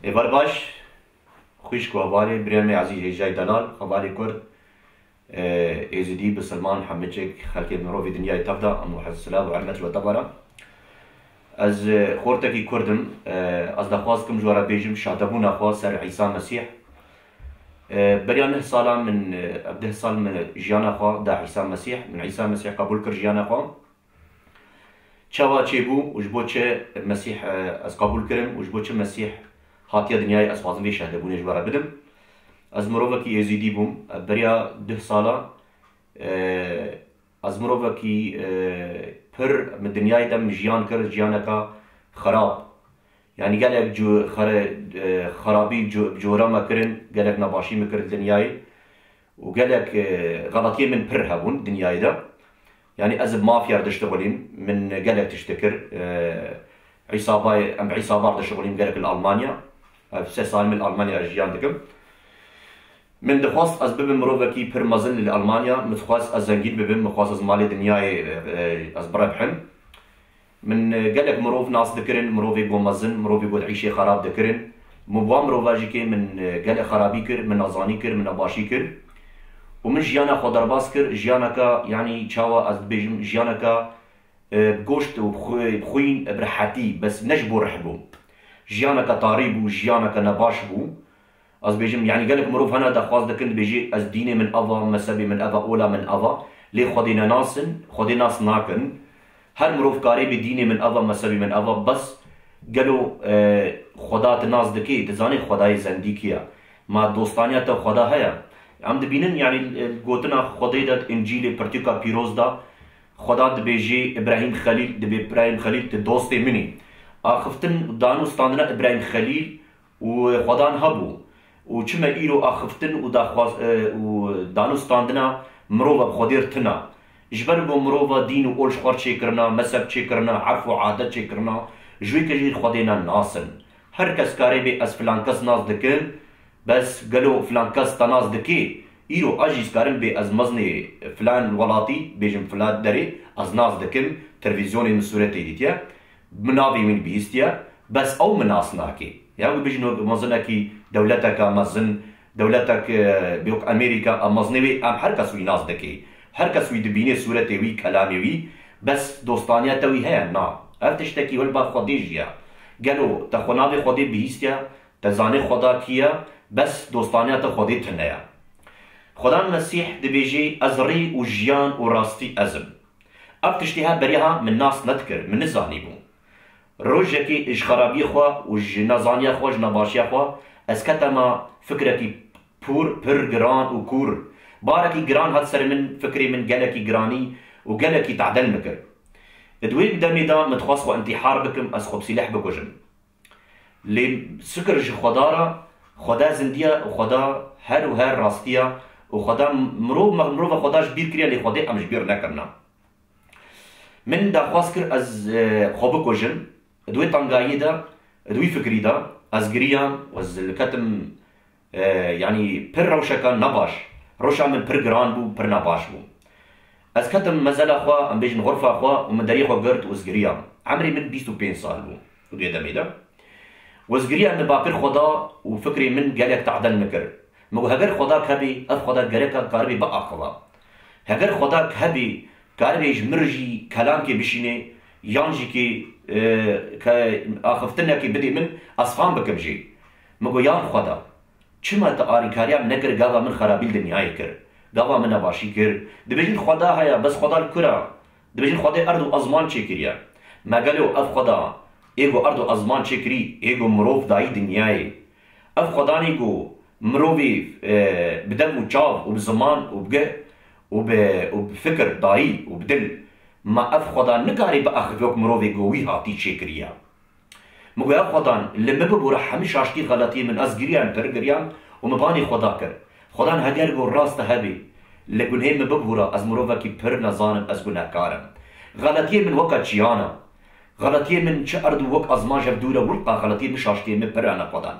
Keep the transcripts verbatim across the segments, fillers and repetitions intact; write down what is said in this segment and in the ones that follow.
Êvar baş, xwişk û hevalê, birê me ezîz hêjayî delal, hevalê Kurd, e, Êzidî, Bisilman, hemiçek xelkê mirovî dinyayê tev de, em û silav û hurmet ji we tev re. Ez, e, xortekî Kurd im, e, ez daxwaz kim ji we re bêjim şahdebûna xwe ser Îsa Mesîh. E, beriya neh sala min, e, ev deh sal min jiyana xwe da Îsa Mesîh, min Îsa Mesîh qebûl kir jiyana xwe. Çawa çêbû û ji bo çi Mesîh, e, ez qebûl kirim û ji bo çi Mesîh hatiye dinyayê, ez xwazim vê şehdebûnê ji we re bidim. Ez mirovekî Êzîdî bûm. E, beriya duh sala, e, ez mirovekî, e, pir min dinyayê de min jiyan kir, jiyaneka xerab. Yanî gelek cu-, xere-, e, xerabî cu-, cora me kirin, gelek nebaşî min kir li dinyayê. û gelek, e, xeletiyê min pir hebûn dinyayê de. Yanî ez bi mafya re diştixulîm, min gelek tişt dikir. E, îsabayê, em bi îsaba re dişixulîm gelek li Almanya. Ev sê sal min li Almanya ez jiyan dikim. Min dixwest ez bibim mirovekî pir mezin li Almanya, min dixwest ez zengîn bibim, min xwest ez malê dinyayê, e, e, ez birebihim. Min, e, gelek mirov nas dikirin, mirovê ku mezin, mirovê ku di îşê xerab dikirin. Min bi wan mirova jî kê min, e, gelek xerabî kir, min nezanî kir, min nebaşî kir. Û min jiyana xwe derbas kir, jiyaneka, yanî çawa ez dibêjim, jiyaneka, e, bi goşt û bi xwe-, bi xwîn, e, bi rehetî, bes ne ji bo rih bû. Jiyaneka tarî bû, jiyaneka nebaş bû. Ez bêjim, yanî gelek mirov hene daxwaz dikin, dibêjî, ez dînê min ava, mezhebê min ava, ola min ava. Lê Xwedê nenasin, Xwedê nas nakin. Her mirov karê bê dînê min ava, mezhebê min ava, bes gelo, e, Xweda tu nas dikî, tu zanî Xwedayê zendîkî ye. Ma dostaniya te Xweda heye? Em dibînin, yanî, e, gotina Xwedê de, Încîlê, Pirtûka Pîroz de, Xweda dibêjî, Îbrahîm Xelîl, dibê Îbrahîm Xelîl, tu dostê min î. Axiftin, dan û standina Îbrahîm Xelîl, û Xwedan hebû û çi me îro axiftin û daxwaz, e, û danûstandina mirova bi Xwedê re tune. Ji ber ku mirova dîn û ol ji xwe re çêkirina, mezheb çêkirina, erf û adet çêkirina, ji wê ke jî Xwedê ne nas in. Her kes karê bê ez filan kes nas dikim, bes gelo filan kes te nas dikê? Îro ez jî dikarim bê ez mezinê filan welatî, bêjim filan derê, ez nas dikim, televîzyonê min sûretê dîtiye. Min navê wî bihîstiye, bes ew min nas nake. Ya wî bijî no mezinekî dewleteke mezin, dewletek, e, bi wek Amerîka, em mezinê wî, em her kes wî nas dike. Her kes wî dibîne sûretê wî, kelamê wî, bes dostaniya te wî heye? Na. Ev tiştekî wê li ba Xwedê jî ye. Gelo te xwe navê Xwedê bihîstiye, te zanê Xweda kî ye, bes dostaniya te Xwedê tune ye. Xwedan Mesîh dibêjê, ez rê û jiyan û rastî ez im. Ev tiştê he beriha min nas nedikir, min nizanîbû. Rojekê ji xerabiyê xwe û ji nezaniya xwe, ji nebaşiya xwe, ez ketema fikrekî pûr, pir giran û kûr. Barekî giran hat ser min, fikrê min gelekî giranî û gelekî tehdel min kir. Di wê demê de min dixwest xwe întîhar bikim, ez xwe bi sîleh bikujim. Lê şikir ji Xweda re, Xweda zindiya û Xweda her û her rastiya û Xweda mirov, mirova Xweda ji bîr kiriye, lê Xwedê em ji bîr nekirina. Min daxwaz kir ez, e, xwe bikujim. Di wê tengayiyê de, di wî fikrî de, ez giriyam û ez li ketim, e, yanî pir rewşeka nebaş. Rewşa min pir giran bû, pir nebaş bû. Ez ketim mezela xwe, em bêjin xurfa xwe û min deriyê xwe girt û ez giriyam. Emrê min bîst û pênc sal bû di wê demê de. Û ez giriyam, min ba kir Xweda û fikrê min gelek tehdel min kir. Min got, heger Xweda hebê, ev Xweda gereka karibê biaxiva. Heger Xweda hebê, karibê ji min re jî kelamkê bişînê, yan jî kê, e, ke axiftinekê bidê min, ez fam bikim jê. Min got, ya Xweda, çima tu alîkariya min nekir, gava min xerabî li dinyayê kir, gava min nebaşî kir? Dibêjin Xweda heye, bes Xweda li kura? Dibêjin Xwedê erd û ezman çêkiriye. Me gelo ev Xweda ê ku erd û ezman çêkirî, ê ku mirov dayî dinyayê? Ev Xwedanê ku mirovê, e, bi dev û çav û bi ziman û bi guh û bi, û bi fikir dayî û bi dil, ma ev Xweda nikarê biaxive wek mirovê ku wî hatî çêkiriye? Min got, ya Xwedan, li min bibûre hemî şaştî xeletiyê min, ez giriyam, pir giriyam û min banê Xweda kir. Xwedan, heger ku rast te hebê, li gunhê min bibûre, ez mirovekî pir nezan im, ez gunehkar im. Xeletiyê min weke çiyan e. Xeletiyê min çi erd û wek ezman ji hev dûr e, wilqa xeletiyê min şaştiyê min pir hene Xwedan.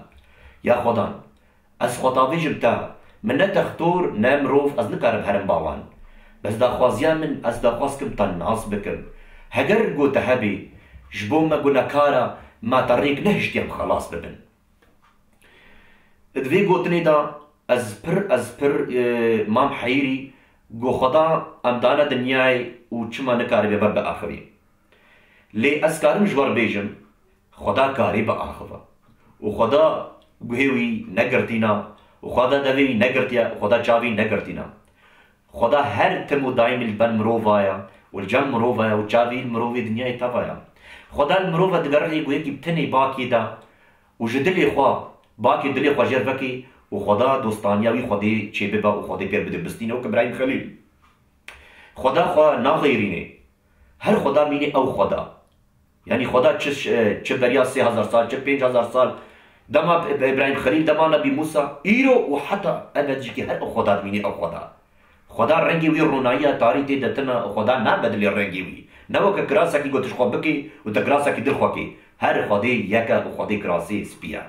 Ya Xwedan, ez xwe davêjim te, min ne textor, ne mirov, ez nikarim herim ba wan. Bes daxwaziya min, ez daxwaz kim te nas bikim. Heger ku te hebê, ji bo me gunekara, ma te rêk nehiştiye em xelas bibin. Di vê gotinê de ez pir, ez pir, e, mam heyirî, got, Xweda em dane dinyayê û çima nikaribe me biaxivî? Lê ez karim ji we re bêjim, Xweda karî biaxive. Û Xweda guhê wî negirtîna, û Xweda devê wî negirtiye, û Xweda çavê wî negirtîna. Xweda her tim û daîm li ber mirova ye û li cem mirova ye û çavê wî li mirovê dinyayê teva ye. Xweda li mirova digerihê guhêkî bi tenê bakê de û ji dilê xwe, bakê dilê xwe jêr vekê û Xweda dostaniya wî Xwedê çêbibe û Xwedê pêr bide bistîne wek Îbrahîm Xelîl. Xweda xwe naxeyrînê. Her Xweda mînê ew Xweda. Yanî Xweda çi, çi beriya sê hezar sal, çi pênc hezar sal, dema Îbrahîm Xelîl, dema Nebî Mûsa, îro û heta ebed jî kî her ew Xweda dimînê ew Xweda. Xweda rengê wî ronayiya tarî tê de tune û Xweda nabedilê rengê wî. Ne weke kirasekî ku tu ji xwe bikê û tu kirasekî dil xwe kê. Her Xwedê yek e û Xwedê kirasê spî ye.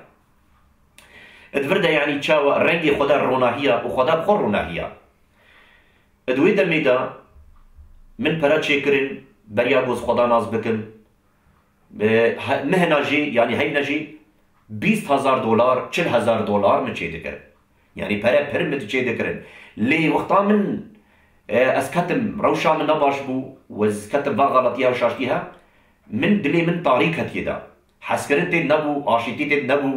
Di vir de yanî çawa rengê Xweda ronahiya û Xweda bi xwe ronahiya. Di wê demê de min pere çêkirin, beriya ku ez Xweda nas bikim. E, he-, mehna jî, yanî heyvna jî bîst hezar dolar, çil hezar dolar min çêdikir. Yanî pere pir min çêdikirin. Lê wexta min, e, ez ketim, rewşa min ne baş bû û ez ketim va xeletiya û şaştiya, min dilê min tarî ketiye de. Hezkirin tê nebû, aşîtî tê nebû,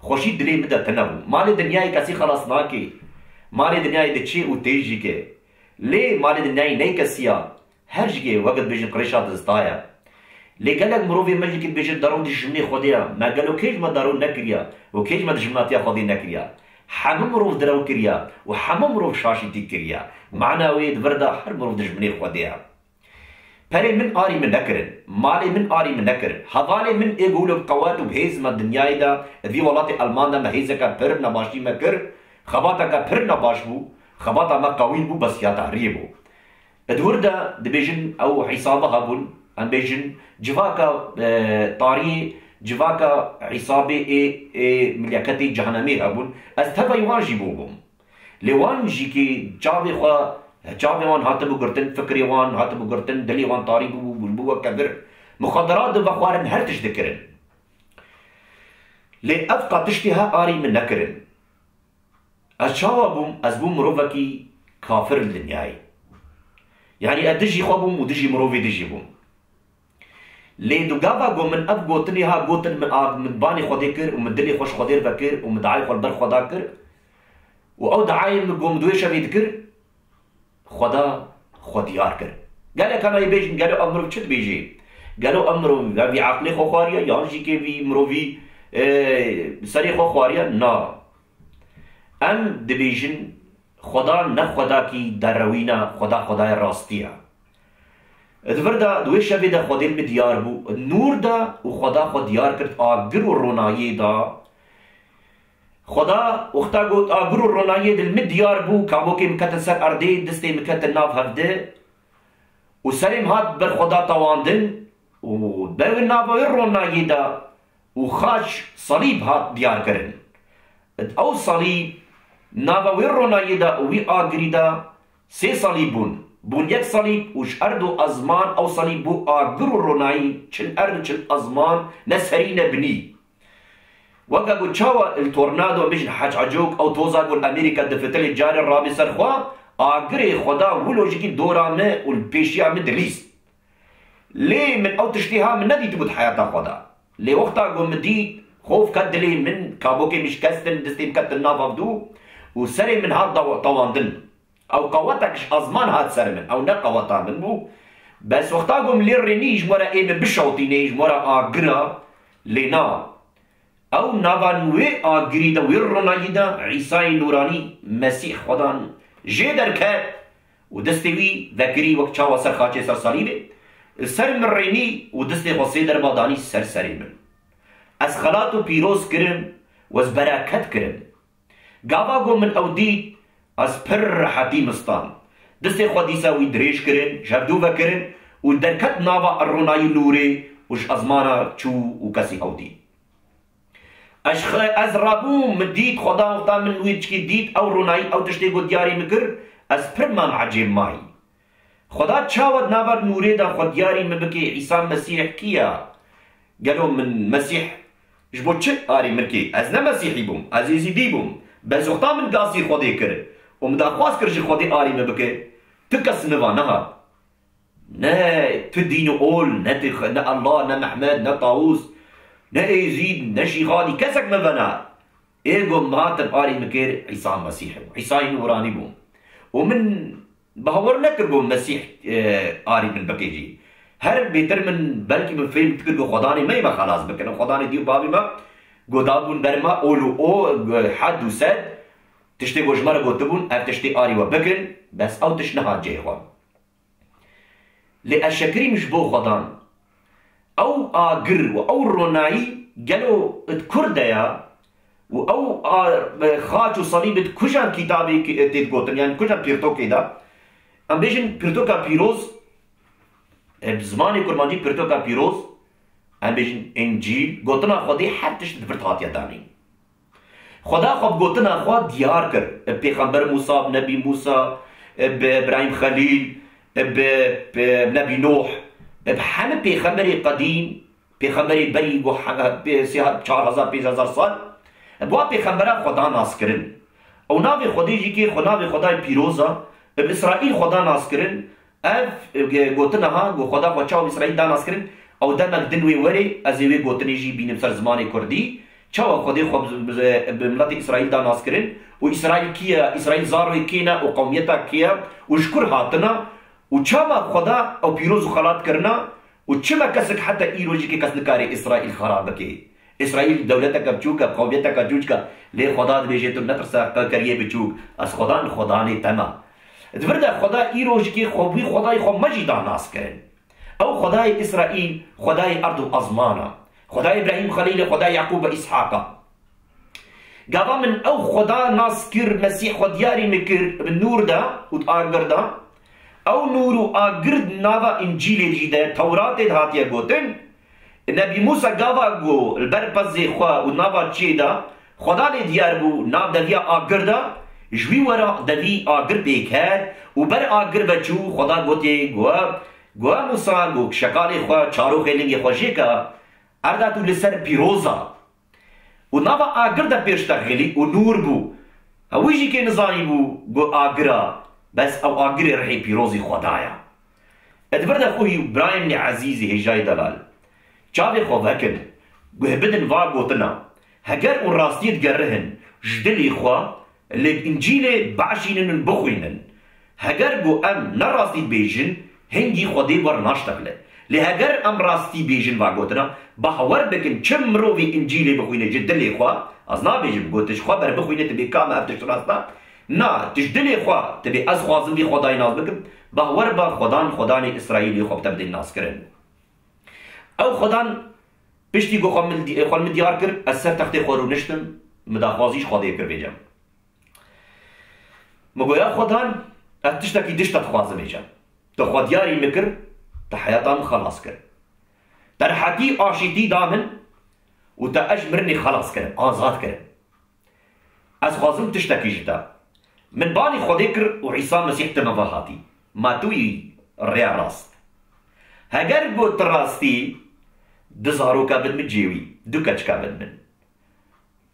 xweşî dilê min de tune bû. Malê dinyayê kesî xelas nake. Malê dinyayê diçê û tê jî ke. Lê malê dinyayê neyê kesiya. Her jikê weke dibêjin qirêşa dizdaye. Lê gelek mirovê me jikê dibêjin derew dijminê Xwedê ye. Me gelo kê ji me derew nekiriye û kê ji me dijminatiya Xwedê nekiriye? Hemû mirov derew kiriye û hemû mirov şaşîtî kiriye. Mana wê di vir de her mirov dijminê Xwedê ye. Perê min arî min nekirin. Malê min arî min nekirin. Hevalê min ê guhûlo bi qewet û bi hêz me dinyayê de, di vî welatê Elman de me hêzeke pir nebaşî me kir. Xebateke pir nebaş bû. Xebata me qewîn bû, bes ya tehriyê bû. Di wir de dibêjin ew hîsabe hebûn, em bêjin civaka, e, tariyê, civaka hîsabê ê, ê milyaketê cehenemê hebûn. Ez tevayî wan jî bûbûm. Lê wan jî kî çavê xwe, çavê wan hatibû girtin, fikrê wan hatibû girtin, dilê wan tarî bûbû, bûbû weke vir. Muxaderat dixwarin, her tişt dikirin. Lê ev qat tiştê he arî min nekirin. Ez çawa bûm? Ez bûm mirovekî kafir li dinyayê. Yanî ez dijî xwe bûm û dijî mirovê dijî bûm. Lê du gava ku min ev gotinê ha gotin, min a, min banê Xwedê kir û min dilê xwe ji Xwedê re vekir û min diayê xwe li ber Xweda kir û ew diayê min ku min di wê şevê dikir, Xweda xwe diyar kir. Gelek hene yê bêjin, gelo ev mirov çi dibêjê? Gelo ev mirov, ya vî eqlê xwe xwariye, yan jî kê vî mirovî, e, serê xwe xwariye? Na. Em dibêjin, Xweda ne Xwedakî derewîn e, Xweda Xwedayê rastî ye. Di vir de, di wê şevê de Xwedê li min diyar bû. Nûr de û Xweda xwe diyar kir agir û ronayê de. Xweda wexta got, agir û ronayê di li min diyar bû, kabokê min ketin ser erdê, distê min ketin nav hevdi. Û serê min hat ber Xweda tawandin û ber wê nava wê ronayê de û xaç salîb hat diyar kirin. Ew salîb nava wê ronayê de û wî agirî de sê salîb bûn. Bûn yek salîb û ji erd û ezman ew salîb bû agir û ronayî çil erd û çil ezman ne serî ne binî. Weke ku çawa li tornado, em bêjin hececok, ew toza ku li Amerîka difitilê carê rabê ser xwe, agirê Xweda wilo jikî dora min û li pêşiya min dilîst. Lê min ew tiştê ha min nedîtibû di heyata xwe de. Lê wexta ku min dît, xof ket dilê min, kabokê min şikestin, distê min ketin nav hevdû û serê min hat daw-, tawandin. Ew qewetek ji ezman hat ser min, ew ne qeweta min bû. Bes wexta ku min lê rênî ji me re ê min bişewtînê, ji me re agir e, lê na. Ew nava wê agirî de, wê ronayî de Îsayê Nûranî, Mesîh Xwedan jê derket û destê wî vekirî wek çawa ser xaçê ser salîbê, li ser min rênî û destê xwe sê derba danî ser serê min. Ez xelat û pîroz kirim û ez bereket kirim. Gava ku min ew dît, ez pir rehetî min stand. Destê xwe dîsa wî dirêj kirin, ji hevdû ve kirin û derket nava ronayî nûrê û ji ezmana çû û kesî ew dît. Ez xe-, ez rabûm, min dît, Xweda wexta min wî çikî dît, ew ronayî, ew tiştê ku diyarî min kir, ez pir mam ecêb mayî. Xweda çawa di nava nûrê de xwe diyarî min bikê, Îsa Mesîh kî ye? Gelo min Mesîh Ji bo çi arî min kê? Ez ne Mesîhî bûm, ez Êzîdî bûm. Bezixta min gasî Xwedê kir û min daxwaz kir ji Xwedê arî min bike. Tu kes min va nehat. Ne tu dîn û ol, ne tu, ne Allah, ne Mehmed, ne Tawus, ne Êzîd, ne Şîxanî, kesek min ve nehat. Ê go min hatin arî min kir, Îsa Mesîh bû. Îsayî nûranî bû. Û min bawer nekir ku Mesîh, e, arî min bike jî. Her bêtir min, belkî min fêm dikir ku Xwedanê me yê me xelas bikin. Xwedanê dî û bavê me ku dabûn ber me, ol û o, hed û sed, tiştê ku ji me re gotibûn, ev tiştê arî we bikin, bes ew tişt nehat cihê xwe. Lê ez şekirîm ji bo Xwedan. Ew agir û ew ronayî gelo di kur de ya û ew a-, xaç û salîb di kujan kitabê ki-, tê gotin, yani kujan pirtokê de. Em bêjin pirtoka pîroz, e, bi zimanê kurmancî pirtoka pîroz, em bêjin Încîl, gotina Xwedê her tişt di vir hatiye danîn. Xweda xwe bi gotina xwe diyar kir. Bi Pêxember Mûsa, bi Nebî Mûsa, bi Îbrahîm Xelîl, bi, bi Nebî Nuh, bi hemî pêxemberê qedîm, pêxemberê berî ku he-, pê-, sê he-, çar hezar, pênc hezar sal, bi wa pêxembera Xweda nas kirin. Ew navê Xwedê jî kê xwe navê Xwedayê pîroz e, bi Îsraîl Xweda nas kirin, Ev, e, gotina ha, ku Xweda xwe çawa Îsraîl da nas kirin, ew demek din wê werê, ez ê wê gotinê jî bînim ser zimanê kurdî. Çawa Xwedê xwe bi, bi, bi miletê Îsraîl da nas kirin û Îsraîl kî ye, Îsraîl zarokê kê ne û qewmiyeta kê ye û ji kur hatine û çawa Xweda ew pîroz û xelat kirine û çima kesek heta îro jî kê kes nikare Îsraîl xera bike. Îsraîl dewleteke biçûk e, qewmiyeteke çûçik e, lê Xweda dibêje, tu netirse, qewkeriyê biçûk, ez Xwedan, Xwedanê te me. Di vir de Xweda îro jî kê xwe wî Xwedayê xwe me jî da nas kirin. Ew Xwedayê Îsraîl, Xwedayê erd û ezman e. Xwedayê Îbrahîm Xelîl e, Xwedayê Yaqûb e, Îshaq e. Gava min ew Xweda nas kir, Mesîh xwe diyarî min kir bi nûr de û di agir de. Ew nûr û agir di nava Încîlê jî de, Tewratê de hatiye gotin, Nebî Mûsa gava ku li ber pezê xwe û nava çiyê de, Xweda lê diyar bû nav deviya agir de, ji wî wera devî agir pêk ket û ber agir ve çû, Xweda gotê ku, ku Mûsa, ku şekalê xwe, çaroxê lingê xwe jê ke, erda tu li ser pîroz e. Û nava agir de pêş te xilî û nûr bû. Ew jî kê nizanî bû ku agir e, bes ew agirê rihê pîrozî Xweda ye. Di vir de xwî û birayên min ezîzî hêjayî delal, çavê xwe vekin, guh bidin va gotina, heger û rastiyê digerihin ji dilê xwe, li Încîlê biaşînin û bixwînin. Heger ku em ne rastî dibêjin, hingî Xwedê wer naştexile. Lê heger em rastî bêjin va gotina, bawer bikin, çi mirovî Încîlê bixwîne ji dilê xwe, ez nabêjim, ku tu ji xwe ber bixwîne, tu bê ka me ev tişt rast e? Na, tu ji dilê xwe, tu bê ez xwazim vî Xwedayê nas bikim, bawer be Xwedan, Xwedanê Îsraîlê xwe bi te bidê naskirin. Ew Xwedan piştî ku xwe min di-, xwe min diyar kir, ez ser textê xwe rûniştim, min daxwazî ji Xwedê kir vêcem. Min goya Xwedan, ez tiştekî dişt te dixwazim vêcem. Tu xwe diyarî min kir, te heyata min xelas kir. Te rehetî aşîtî da min û te ez ji mirinê xelas kirim, azad kirim. Ez xwazim tiştekî ji te. Min banî Xwedê kir û Îsa Mesîh te me ve hatî. Ma tu yî rêya rast. Heger got tu rastî, du zaroka bid min cêwî, du keçika bid min.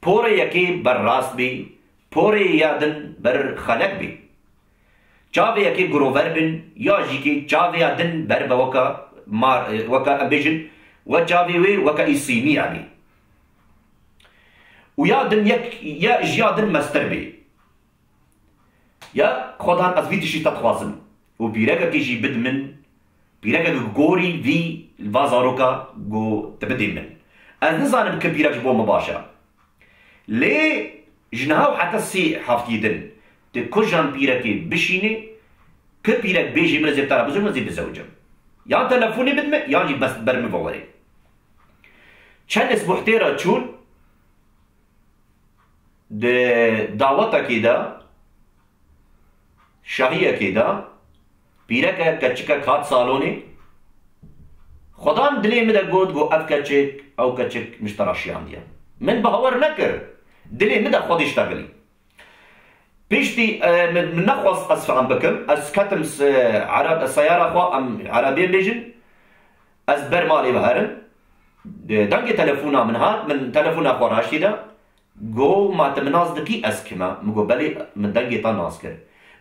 Porê yekê ber rast bê, porê ya din ber xelek bê. Çavê yekê girover bin, ya jî kê çavê ya din ber be weka mar-, weka em bêjin, we çavê wê weka î sîniya bê. Û ya din yek, ya ji ya din mestir bê. Ya Xwedan ez vî tiştî te dixwazim. Û pîrekekî jî bid min, pîrekek gorî vî va zaroka ku tu bidê min. Ez nizanim ki pîrek ji bo min baş e. Lê ji niha û heta sê heftî din tu kujan pîrekê bişînê, ki pîrek bêjî min ez ê te re bizewicim, ez ê bizewicim. Yan telefonê bid min, yan jî bes ber min ve werê. Çend ez buhtêra çûn, di dawetekê de, şahiyekê de, pîreke keçikek hat salonê, Xwedan dilê min de got, got, ev keçik, ew keçik min ji te re şiyandiye. Min bawer nekir. Dilê min de Xwedê ştexilî. Piştî, e, min, min nexwest ez fehm bikim. Ez ketim se-, ereb-, seyara xwe, em erebê bêjin. Ez ber malê ve herim. Dengê telefona min hat, min telefona xwe raştî da. Go, "Ma tu min nas dikî, ez kim e?" Min go, "Belê, min dengê te nas kir."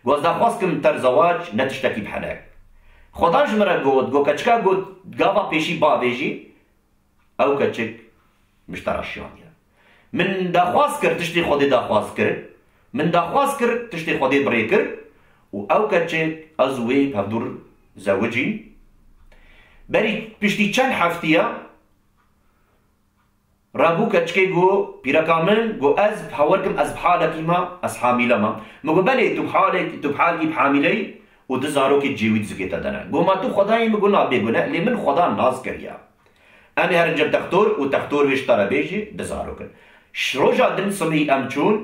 Go, "Ez daxwaz kim te re zewac, ne tiştekî bi henek." Xweda ji min re got, go, "Keçika got, gava pêşî bavêjî, ew keçik ji te re şiyandiye." Min daxwaz kir, tiştê Xwedê daxwaz kir. Min daxwaz kir, tiştê Xwedê bi rê kir û ew keçik ez û wê bi hevdûr zewicîn. Berî piştî çend heftiya rabû keçikê go, "Pîreka min," go, "ez bi hewer kim, ez bi halekî me, ez hamîle me." Min go, "Belê, tu bi halek-, tu bi halkî bi hamîleyî û du zarokê cêwî di zikê te de ne." Go, "Ma tu Xwedayê?" Min go, "Na, bêgune, lê min Xweda nas kiriye." Em ê herin cem textor û textor wê ji te re bêjî, du zarok in. Ş-, roja din sibhî em çûn,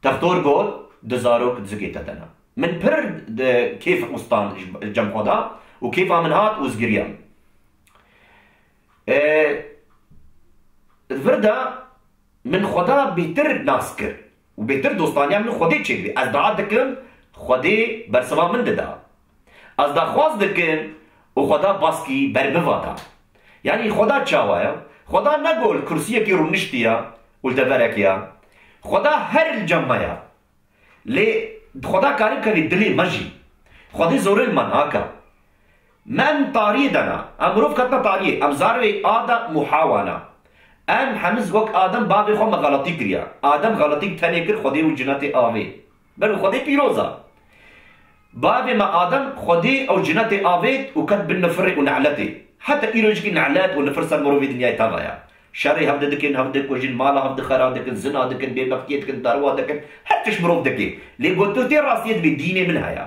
textor got, "Du zarok di zikê te de ne." Min pir di kêf ustan ji cem xwe da û kêfa min hat û ez giriyam. E, vir de min Xweda bêtir nas kir û bêtir dostaniya min Xwedê çêdibê. Ez dua dikim, Xwedê bersiva min dida. Ez daxwaz dikim û Xweda baskî ber min va da. Yanî Xweda çawa ye? Xweda ne go li kursiyekî rûniştiye û li deverekê ye. Xweda her li cem me ye. Lê Xweda kare bikeve dilê me jî. Xwedê zorê li me nake. Me em tariyê de ne. Em mirov ketine tariyê. Em zarê Adem û Hawa ne. Em hemiz wek Adem bavê xwe me xeletî kiriye. Adem xeletî tenê kir Xwedê û cinetê avê. Belo Xwedê pîroz e. Bavê me Adem Xwedê ew cinetê avêt û ket bin nifirê û neletê. Heta îro jikî nelet û nifir ser mirovê dinyayê tava ye. Şerê hev de dikin, hev dikujin, mala hev dixera dikin, zina dikin, bêbextiyê dikin, derwa dikin, her tişt mirov dike. Lê got tu tê rastiyê dibê dînê min heye.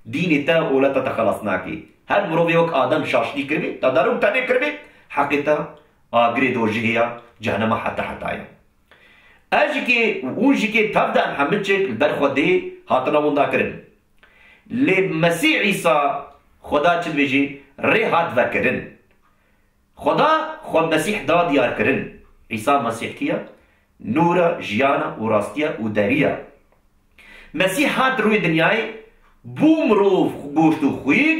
Dînê te oleta te xelas nake. Her mirovê wek Adem şaştî kiribê, te darok tenê kiribê, heqê te agirê dojihê ya, cehenema heta heta ye. Ez jikê û hûn jikê tev de em hemî çek li ber Xwedê hatine winda kirin. Lê Mesîh Îsa Xweda çi dibêjî rê hat vekirin. Xweda xwe Mesîh da diyar kirin. Îsa Mesîh kî ye? Nûr e, jiyan e û rastî ye û derî ye. Mesîh hat rûyê dinyayê, bû mirov, goşt û xwîn,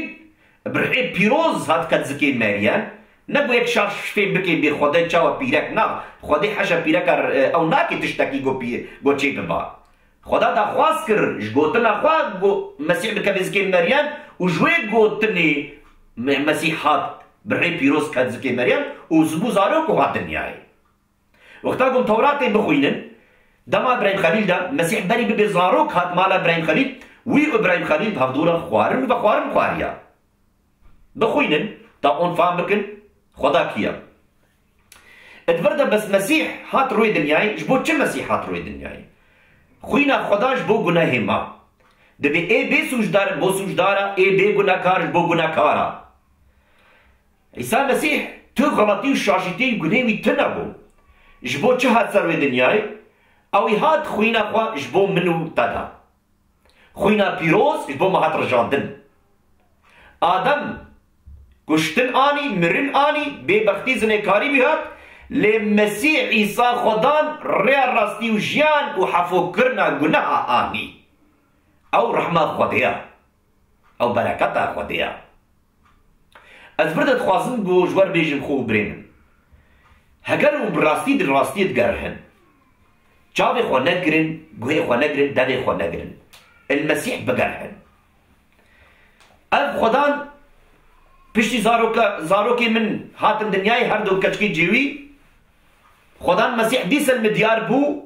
bi rihê pîroz hat ket zikê Meryem. Ne got yek şaş fêm bikê bê Xwedê çawa pîrek na. Xwedê heşa pîreka, e, ew nake tiştekî go pî-, go çê biba. Xweda daxwaz kir ji gotina xwe go Mesîh bikeve zikê Meryem û ji wê gotinê Me-, Mesîh hat bi rihê pîroz ket zikê Meryem û zibû zarok û hat dinyayê. Wexta ku em Tewratê bixwînin, dema Îbrahîm Xelîl de Mesîh berî bibe zarok hat mala Îbrahîm Xelîl, wî û Îbrahîm Xelîl bi hevdû re xwarin û vexwarin xwariya. Bixwînin, ta hûn fam bikin, Xweda kî ye. Di vir de bes Mesîh hat rûyê dinyayê, ji bo çi Mesîh hat rûyê dinyayê? Xwîna Xweda ji bo gunehê ma. Dibê ê bê sûcdar, bo sûcdar e, ê bê gunekar, ji bo gunekar e. Îsa Mesîh tu xeletî û şaşîtî û gunê wî tune bû. Ji bo çi hat ser wê dinyayê? Ew ê hat xwîna xwe ji bo min û te da. Xwîna pîroz ji bo me hat rijandin. Adem kuştin anî, mirin anî, bêbextî, zinêkarî wî hat, lê Mesîh Îsa xwe dan rêya rastî û jiyan û hefokirina guneha anî. Ew rehma Xwedê ye. Ew bereketa Xwedê ye. Ez vir de dixwazim ku ji we re bêjim xwe û birê min. Heger hûn bi rastî di rastiyê digerihin, çavê xwe negirin, guhê xwe negirin, devê xwe negirin. Il Mesîh bigerihin. Ev Xwedan piştî zaroka-, zarokê min hatin dinyayê, her du keçikê cêwî, Xwedan Mesîh dîsa li min diyar bû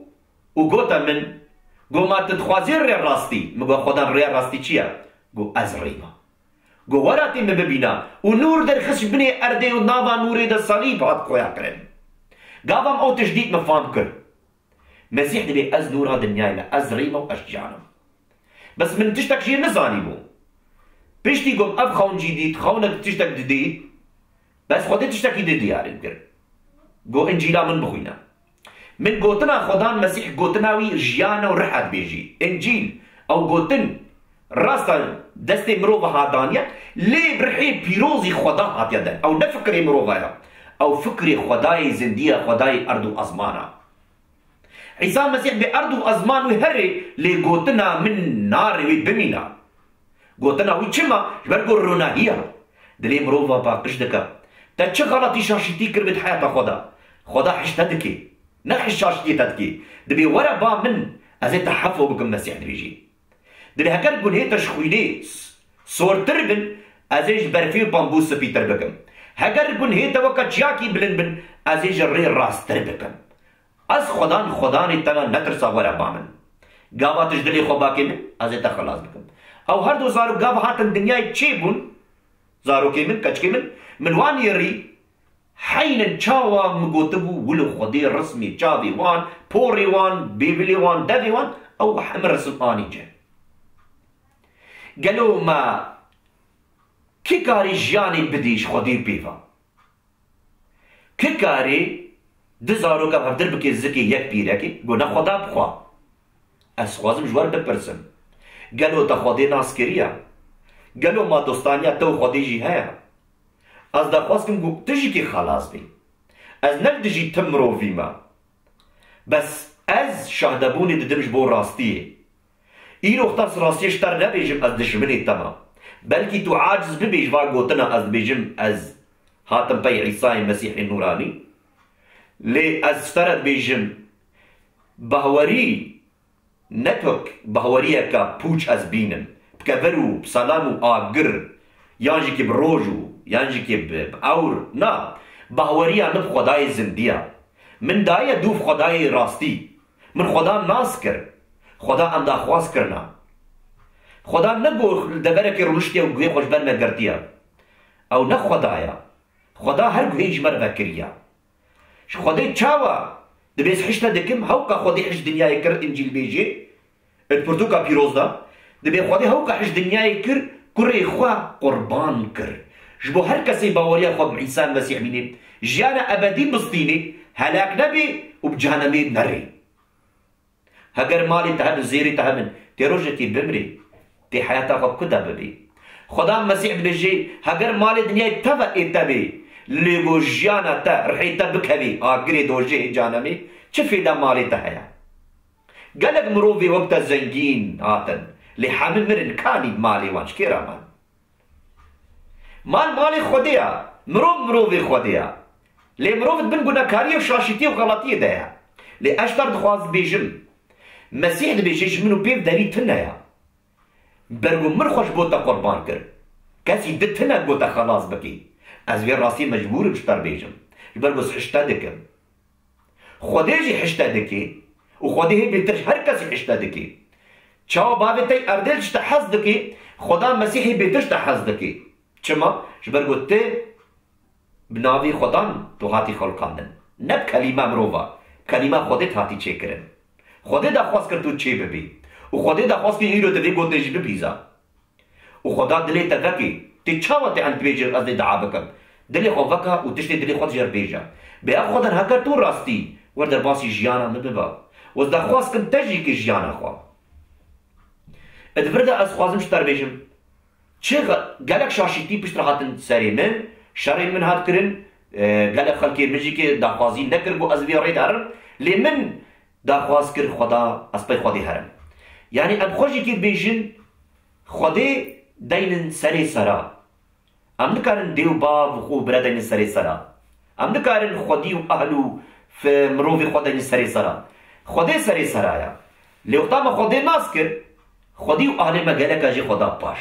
û gote min, go, ma tu dixwazî rê rastî? Min got, Xwedan rê rastî çi ye? Go, ez rê me. Go, were tê min bibîne. Û nûr derxist ji binê erdê û nava nûrê de salîb hat koya kirin. Gava min ew tişt dît, min fam kir. Mesîh dibê, ez nûra dinyayê me, ez rê me û ez jiyan im. Bes min tiştek jê nizanîbû. Piştî ku min ev xewn jî dît, xewnek tiştek didît, bes Xwedê tiştekî di diyar kir. Go, Încîla min bixwîne. Min gotina Xwedan Mesîh, gotina wî jiyan e û rih e dibêjî. Încîl, ew gotin, rast e, destê mirova hat daniye, lê bi rihê pîrozî Xweda hatiye dan. Ew ne fikirê mirova ye. Ew fikirê Xwedayê zindî ye, Xwedayê erd û ezman e. Îsa Mesîh bê erd û ezman wî herê, lê gotina min narê wî bimîne. Gotina wî çima? Ji ber ku ronahî ye. Dilê mirova paqij dike. Te çi xelatî şaşîtî kiribe di heyata xwe de? Xweda hişt te dike. Ne hişt şaşîtiyê te dike. Dibê were ba min, ez ê te hefo bikim, Mesîh dibêjî. Dibê heger gunhê te ji xwînê s-, sortir bin, ez ê ji berfê û bambû spîtir bikim. Heger gunhê te weke çiyakî bilind bin, ez ê ji rê rasttir bikim. Ez Xwedan, Xwedanê te me, netirsa, were ba min. Gava tu ji dilê xwe bakê min, ez ê te xelas bikim. Ew her du zarok gava hatin dinyayê çêbûn, zarokê min, keçikê min, min wan yêrî, heynin çawa min gotibû, wilo Xwedê rismê çavê wan, porê wan, bêvilê wan, devê wan, ew hemî risim anî cih. Gelo me kî karî jiyanê bidî ji Xwedê pê ve? Kî karî du zaroka hevdir bike zikê yek pîrekê? Go ne Xweda bi xwe. Ez xwazim ji we re bipirsim. Gelo te Xwedê nas kiriye? Gelo ma dostaniya te û Xwedê jî heye? Ez daxwaz kim ku tu jî kî xelas bî. Ez ne li dijî ti mirovî me. Bes ez şahdebûnê didim ji bo rastiyê. Îro xtas rastiyê ji te re nebêjim ez dijminê te me. Belkî tu aciz bibî ji van gotina ez dibêjim ez hatim pey Îsayê Mesîhê Nûranî. Lê ez ji te re dibêjim bahwerî ne tok bahweriyeke pûç ez bînim. Bi kevir û bi selam û agir, yan jî kî bi roj û, yan jî kî bi, bi ewr. Na, bahweriya min bi Xwedayê zindî ye. Min daye dûv Xwedayê rastî. Min Xweda nas kir. Xweda em daxwaz kirina. Xweda ne ku li deverekê rûniştiye û guhê xwe ji ber me girtiye. Ew ne Xweda ye. Xweda her guhê ji me re vekiriye. Ji Xwedê çawa? Dibê ez hişte dikim, hewka Xwedê hişt dinyayê kir, Încîl bêjê, di pirtûka pîroz de, dibê Xwedê hewka hişt dinyayê kir, kurê xwe qurban kir. Ji bo her kesê baweriya xwe bi Îsa Mesîh bînê, jiyana ebedî bistînê, helak nebê û bi cehenemê nerê. Heger malê te hebin, zêrê te hebin, tê rojekê bimrê, tê heyata xwe bi ku de bibê? Xweda Mesîh dibêjê, heger malê dinyayê teva ê te bê, lê go jiyana te, rihê te bikevê agirê dojehê canemê, çi fêda malê te heye? Gelek mirovê wek te zengîn hatin, lê hemî mirin, kanî malê wan ji kê re man? Mal malê Xwedê ye. Mirov mirovê Xwedê ye. Lê mirov di bin gunekariyê û şaşîtiyê û xelatiyê de ye. Lê ez ji te re dixwaz bêjim, Mesîh dibêje ji min û pê ve derî tune ye. Ber ku min xwe ji bo te qurban kir. Kesî di tune ku te xelas bikî. Ez vê rastiyê mecbûr im ji te re bêjim. Ji ber ku ez hişte dikim. Xwedê jî hişte dike û Xwedê hê bêtir ji her kesî hişte dike. Çawa bavê te erdê ji te hez dike, Xweda Mesîhê bêtir ji te hez dike. Çima? Ji ber ku tu bi navê Xwedan tu hatî xelqandin. Ne bi kelîma mirova, bi kelîma Xwedê tu hatî çêkirin. Xwedê daxwaz kir tu çê bibî. Û Xwedê daxwaz kir îro tu vê gotinê jî bibihîza. Û Xweda dilê te vekê. Tê çawa tê em dibêjin ez dê dua bikim? Dilê xwe veka û tiştê dilê xwe dijêr bêje. Bê ev Xweden heger tu rastî wer derbasî jiyana min bibe. Û ez daxwaz kim te jî ki jiyana xwe. Di vir de ez xwazim ji te re bêjim. Çi xe-, gelek şaşîtî pişt re hatin serê min, şerê min hat kirin, e, gelek xelkê min jî ki daxwazî nekir ku ez vê rê de herim. Lê min daxwaz kir Xweda, ez pey Xwedê herim. Yanî em xwe jî kê dibêjin, Xwedê deynin serê sera. Em nikarin dê û bav û xwe û bire deynin serê sera. Em nikarin xwedî û ehl û f-, mirovê xwe deynin serê sera. Xwedê serê sera ye. Lê wexta me Xwedê nas kir, xwedî û ehlê me geleka jê xwe da paş.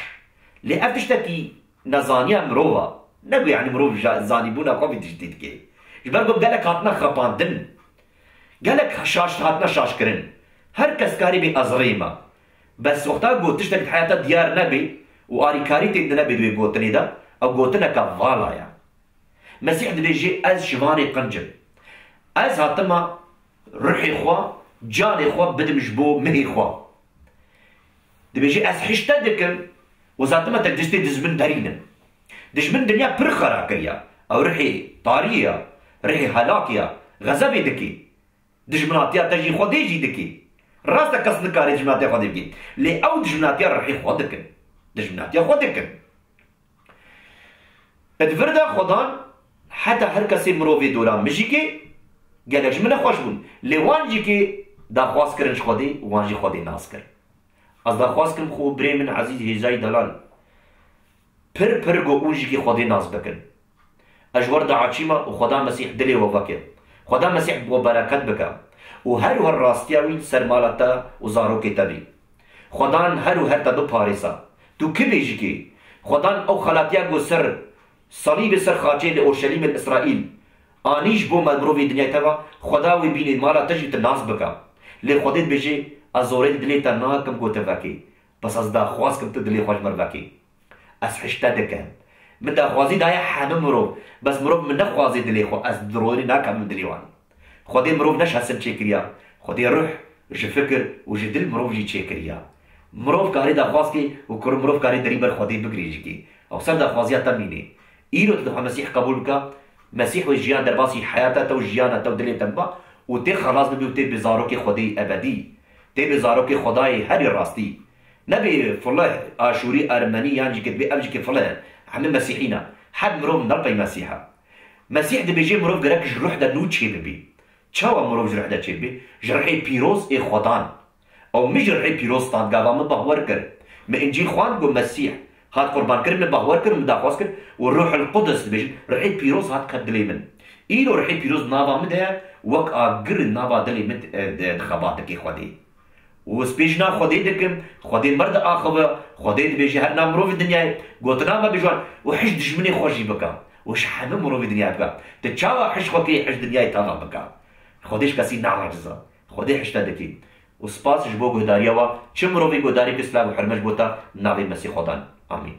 Lê ev tiştekî nezaniya mirov e. Ne ku, yanî, mirov ja-, zanîbûna xwe vî tiştî dike. Ji ber ku gelek hatine xapandin. Gelek şaş hatine şaşkirin. Her kes karî bê ez rê me. Bes wexta ku tiştek di heyata diyar nebê û arîkarî tê di nebê di wê gotinê de, ew gotineke vala ye. Mesîh dibêjê, ez şivanê qinc im. Ez hatime ruhê xwe, canê xwe bidim ji bo mihê xwe. Dibêje, ez hişte dikim û ez hatime te destê dijmin derînim. Dijmin dinya pir xera kiriye. Ew rihê tariyê ye, rihê helakê ye, xezebê dikê. Dijminatiya te jî Xwedê jî dikê. Rast e, kes nikare dijminatiya Xwedê bikê. Lê ew dijminatiya rihê xwe dikin. Dijminatiya xwe dikin. Di vir de Xwedan heta her kesê mirovê dora min jî kê gelek ji min nexweş bûn. Lê wan jî kê daxwaz kirin ji Xwedê, wan jî Xwedê nas kir. Ez daxwaz kim xwe birê min ezîz hêzayî delal pir pir go ûn jî kê Xwedê nas bikin. Ez ji we re diaçî me û Xweda Mesîh dilê we veke. Xweda Mesîh bi we bereket bike û her wiha rastiya wî li ser mala te û zarokê te bî. Xwedan her û her te biparêza. Tu kibê jikê? Xwedan ew xelatiya ku ser salîbê ser xaçê li Orşelîmê li Îsraîl anî ji bo me mirovê dinyayê te ve, Xweda wê bînê mala te jî tu nas bike. Lê Xwedê dibêje, ez zorê li dilê te nakim ku tu vekê. Bes ez daxwaz kim tu dilê xwe ji min vekê. Ez hişte dikim. Min daxwazî daye hemî mirov. Bes mirov min nexwazê dilê xwe. Ez dirorî nakim min dilê wan. Xwedê mirov ne ji hesin çêkiriya. Xwedê ruh ji fikir û ji dil mirov jî çêkiriya. Mirov karê daxwaz kê û kur mirov karê derî ber Xwedê bigirê jikê. Ew ser daxwaziya te mînê. Îro tu dixwe Mesîh qebûl bika, Mesîh wê jiyan derbasî heyata te û jiyana te û dilê te biba û tê xelas bibî û tê bi zarokê Xwedê ebedî. Tê bi zarokê Xwedayê herî rastî. Nebê file Aşûrî, Ermenî yan jî kê dibê ev jî kê file. Hemî Mesîhî ne. Her mirov ne pey Mesîh e. Mesîh dibêje mirov gerek ji ruh de nû çêbibî. Çawa mirov ji ruh de çêbibî? Ji ruhê pîroz ê Xwedan. Ew min ji ruhê pîroz stand gava min bahwer kir. Min Încîl xwend got Mesîh hat qurban kir, min bahwer kir, min daxwaz kir û Ruhul Qudus dibêjin, ruhê pîroz hat ket dilê min. Îro ruhê pîroz nava min de ye, wek agir nava dilê min, e, di, dixebatikê Xwedê. Û spêjna Xwedê dikim, Xwedê mir diaxive, Xwedê dibêje her na mirovê dinyayê, gotina me bi ji wan û hij dijminê xwe jî bike. Û ji hemî mirovê dinyayê bike. Tu çawa hij xwe kê, hij dinyayê tava bike. Xwedê ji kesî naeciz e. Xwedê hişte dikî. Û spas ji bo guhdariya we, çi mirovî guhdarî ki silav û hurme ji bo te, navê Mesîh Xwedan. Amîn.